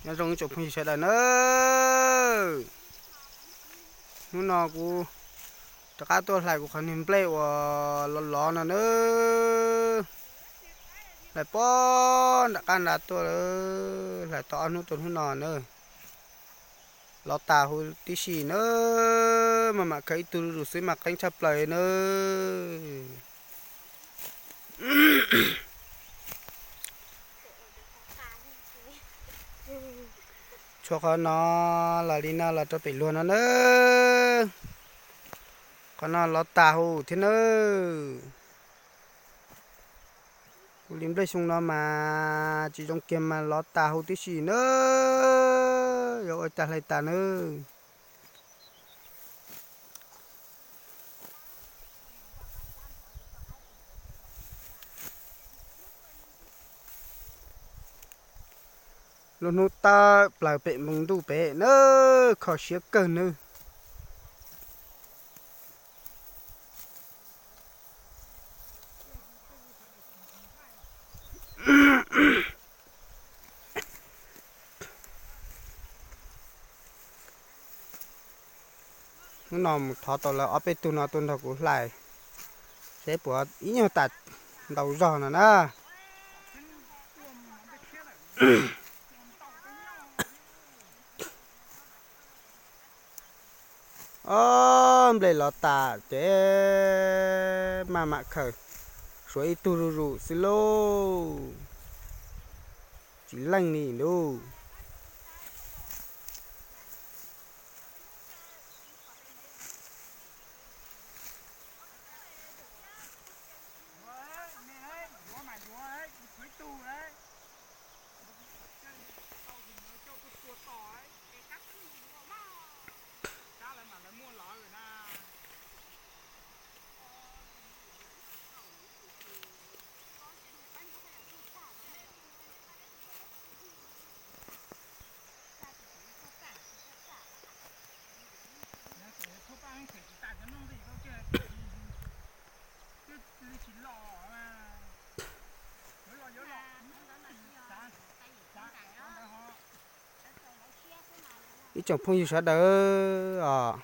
Nyob zoo ib tsoom phooj ywg sawv daws nawb. Hnub no kuv rov qab tuaj hlais kuv qhov niag nplej uas lov lov no nawb. Hlais puag nram qab nrad tuaj, hlais tau ob hnub tuaj hnub no nawb. Lov tas huv tib si nawb, maj mam khaws ib tug zuj zus xwb mas qeeb tshaj plaws nawb. Tshuav qhov no los li no los rau pem luag no nawb. Qhov no lov tas huv thiab nawb. Ua li nplej xyoo no mas tsis zoo kiag mas lov tas huv tib si nawb, yuav ua cas hlais tas nawb. Lub hnub tawm plaws pem npoo ntuj pem nawb, kho siab kawg nawb. Hnub no mus thov tau lawv ob peb tug no tuaj nrog kuv hlais, seb puas ib nyuag tas ntau zog no na. Ob, nplej lov tas ces maj mam khaws, suav ib tug zuj zus xwb lauj. Tsis leej li lauj. Ib tsoom phooj ywg sawv daws os,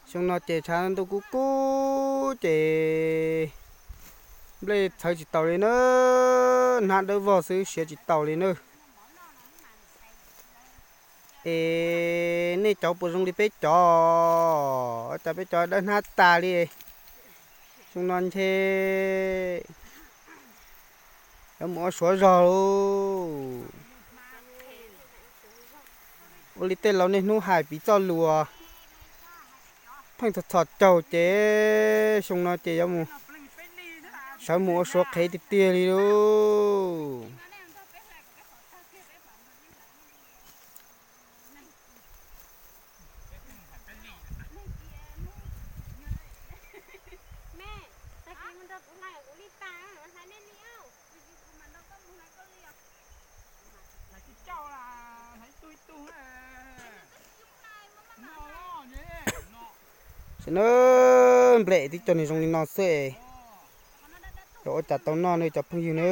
xyoo no ces tshav ntuj kub kub ces nplej txhawv tsis taus li nawb, hnab dawb vog xwb siav tsis taus li nawb. Es nej cov puas zoo li peb cov? Ua cas peb cov dawb hnab tas li? Xyoo no ntshe yuav mus ua suav zog lauj. Ua li tej laus niaj hnub hais piv txoj lus, pheej txhos txhos caug ces xyoo no ces yuav mus, sawv mus ua suav qhev tiag tiag li lauj. Xwb nawb, nplej tib co niag zoo li no xwb, yuav ua cas tau noj nawb cov phooj ywg nawb.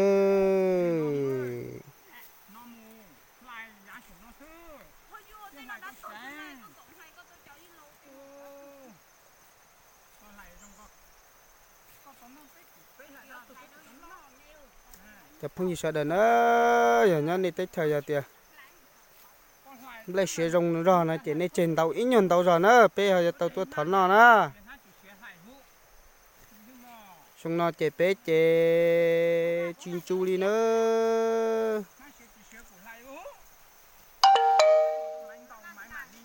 Cov phooj ywg sawv daws na, yog nyob nej teb chaws yog tias nplej siav zoo zog no ces nej tseg ntau ib nyuag ntau zog na, peb ho yuav tau tuaj thov noj na. Xyoo no ces peb ces tsis ntsu li na.